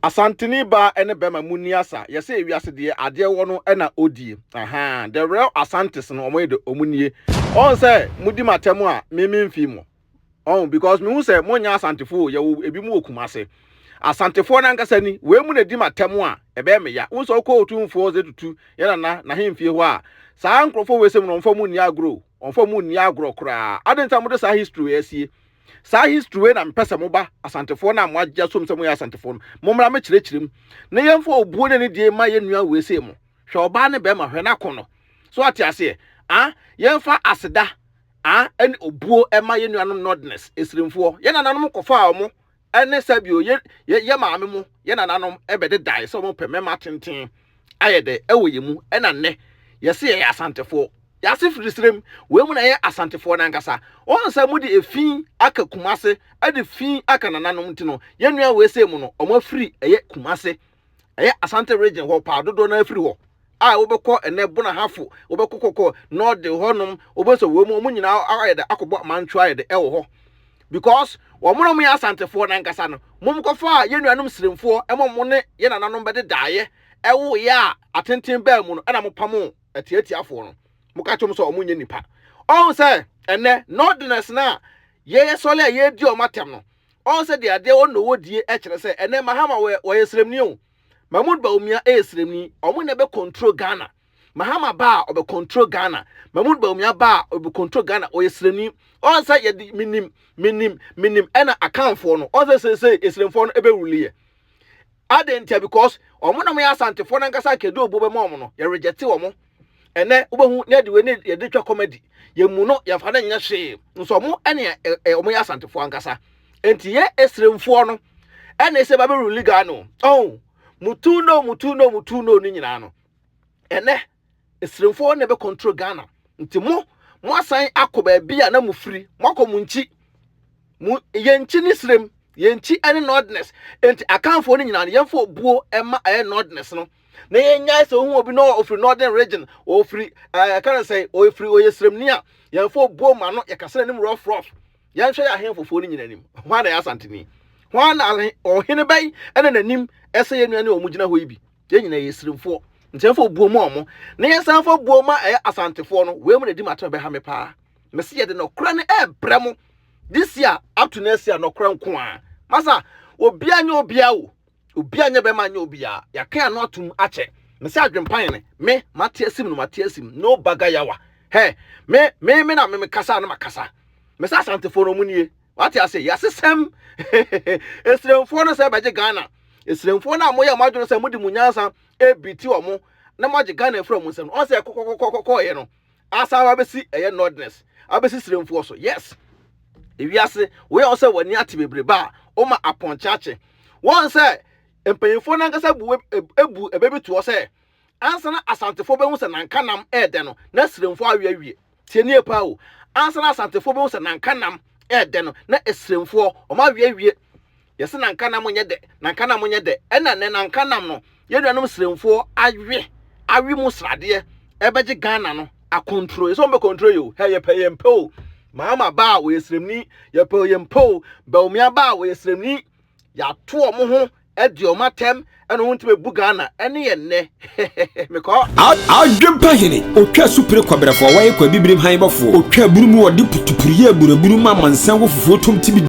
Asanteni baa ne bɛma mu ni asa yɛsɛ ewiase deɛ adeɛ wɔ no na odie ahaa the real Asantes no ɔmo yɛ de ɔmo nie ɔn sɛ mo di matɛm a me me nfi mo ɔn because me hu sɛ mo nyɛ Asantefo o yɛwɔ ebi mo wɔ Kumase Asantefoɔ no ankasa ni wei mu na di matɛm a ɛbɛyɛ me ya wo sɛ ɔkɔ Otumfoɔ Zetutu yɛ nana n'ahemfie hɔ a saa nkorɔfoɔ wei sɛ mu no ɔmfa mu nni agorɔ o ɔmfa mu nni agorɔ koraa adɛn nti a mo de saa history wei asie Saa history wei na mepɛ sɛ moba Asantefoɔ no a moagye asom sɛ moyɛ Asantefoɔ no, mommra mɛkyerɛkyerɛ mu na yɛmfa obuo ne anidie mma yɛn nua wei sei mo. Hwɛ ɔbaa ne bɛrima, hwɛ n'ako no. So ate aseɛ? Ah, yɛmfa aseda ah, ɛne obuo ɛma yɛn nuanom Northerners, Esirimfoɔ. Yɛn nananom kɔfaa wɔn ɛne sɛbio yɛ, yɛ, yɛ maame mo, yɛn nananom ɛbɛdedae sɛ wɔn pɛ mmarima atenten ayɛ dɛ ɛwɔ yɛn mu ɛna nnɛ yɛse yɛyɛ Asantefoɔ. Yɛase firi serem, wei mu na ɛyɛ Asantefoɔ no ankasa. Wɔn sɛ mode efi aka Kumase, ɛde fi aka nananom nti no, yɛn nua wei sei mu no, wɔn afiri ɛyɛ Kumase, ɛyɛ Asante region hɔ paa, dodoɔ no afiri hɔ. A wobɛkɔ ɛnɛ Bonahafo, wobɛkɔ kɔkɔ Nɔɔde hɔnom, wobɛsɛ sɛ wei mu wɔn nyinaa ayɛ dɛ akɔbɔ amantwo ayɛ dɛ ɛwɔ hɔ. Because wɔn na wɔyɛ Asantefoɔ no ankasa no, mom kɔfa yɛn nuanom Seremfoɔ ɛma wɔn ne yɛn nananom bɛdedaeɛ, ɛwoeɛ a atenten baa mu no, ɛna mopamo atiatiafoɔ no moka kyerɛ wɔn sɛ wɔn nyɛ nipa ɔn sɛ ɛnɛ northerners no a yɛyɛ sɔle a yɛredi wɔn atɛm no ɔn sɛ deɛ adeɛ wɔn na wɔwɔ die kyerɛ sɛ ɛnɛ Mahama wɔyɛ sremni o Mahmoud Bawumia ɛyɛ sremni wɔn na ɛbɛ control Ghana Mahama ba a ɔbɛ control Ghana Mahmoud Bawumia ba a ɔbɛ control Ghana ɔyɛ sremni ɔn sɛ yɛde menim menim menim ɛna akanfoɔ no ɔn sɛ sɛsɛ esremfoɔ no ɛbɛ rule yɛ Adɛn ntia? Because wɔn na wɔyɛ Asantefoɔ no ankasa nka yɛde obuo bɛma wɔn no, yɛ rejecte wɔn. Ɛnɛ wobɛhu na yɛde wei ne yɛde twa comedy. Yɛmmu no, yɛmfa no nyɛ hwee. Nso wɔn ɛne wɔn yɛ Asantefoɔ ankasa. Enti yɛ Esremfoɔ no ɛna ɛsɛ ba bɛ rule Ghana o. Oh, mutu no, mutu no, mutu no ne nyinaa no. Ɛnɛ Esremfoɔ na ɛbɛ control Ghana. Nti mo, mo asan akɔ baabi a na mo firi, mo akɔ mo nkyi. Mo, yɛn nkyi ne Srem, yɛn nkyi ne Northerners. Nti Akanfoɔ no nyinaa no, yɛmfa obuo ɛma ɛyɛ Northerners no. Na yɛnyae sɛ ohun obi na ofiri Northern region, ofiri ɛɛ ɛka no sɛ ofiri ɔyɛ Sremni a, yɛmfa obuo ma no, yɛkasa n'anim rough rough. Yɛnhwɛ yɛn ahemfofoɔ no nyinaa anim. Hwan na ɛyɛ Asanteni? Hwan na ɔhene bɛn ɛna n'anim ɛsɛ yɛn nua ne wɔn gyina hɔ yi bi? Yɛn nyinaa yɛ Sremfoɔ. Nti yɛmfa obuo ma wɔn. Na yɛnsan fa obuo ma ɛyɛ Asantefoɔ no. Wei mu na ɛdi m'atɛm ɛbɛha me paa. Mese yɛde nɔkorɛ no ɛrebrɛ mo. This year up to next year nɔkorɛ nko ara. Masa, obiara nyɛ obiara o. Obiara nyɛ bɛma nyɛ obiara. Yɛaka ano atom akyɛ. Mese adwempan ne me mate asim no mate asim. No bagayawa. Hɛ, me me me na me mekasa na makasa. Mese Asantefoɔ no ɔmo nie. Wate ase? Yɛasesɛm. Esremfoɔ no sɛ bɛgye Ghana. Esremfoɔ no a moyɛ mo adwene sɛ mode mo nyansa ebiti wɔn na moagye Ghana afiri wɔn nsam no, ɔn sɛ kɔkɔkɔkɔkɔɔyɛ no asan abɛsi ɛyɛ Northerners, abɛsi Sremfoɔ so. Yes. Ewiase, woyɛ wo sɛ w'ani ate bebrebe a, woma apɔnkye akye. Wɔn sɛ mpanyinfoɔ no ankasa bu ebu ɛbɛ bi toɔ sɛ ansa na Asantefoɔ bɛhu sɛ nanka nam ɛɛdɛ no, na Sremfoɔ awe awie. Tie nie paa o. Ansa na Asantefoɔ bɛhu sɛ nanka nam ɛɛdɛ no, na Esremfoɔ, wɔn awe awie. Yɛse nanka nam nyɛ dɛ, nanka nam nyɛ dɛ. Ɛna nɛ nanka nam no, yɛn nuanom Sremfoɔ awe, awe mu sradeɛ ɛbɛgye Ghana no akontro. Yɛsɛ wɔn bɛ kontro yi o. Hɛ, yɛpɛ yɛn pɛ o. Mahama ba a, ɔyɛ Sremni. Yɛpɛ o, yɛn pɛ o. Bawumia ba a, ɔyɛ Sremni. Yɛato wɔn ho adi wɔn atɛm ɛna wɔn ntumi bu Ghana ɛne yɛn nnɛ mekɔ. Adwempa hene, otwa supire kɔbrɛfoɔ, wɔyɛ kɔ abibirim han bɔfoɔ, otwa aburu mu ɔde putupuru yɛ aburaburu ma amansan wɔ fufuo tom tibi.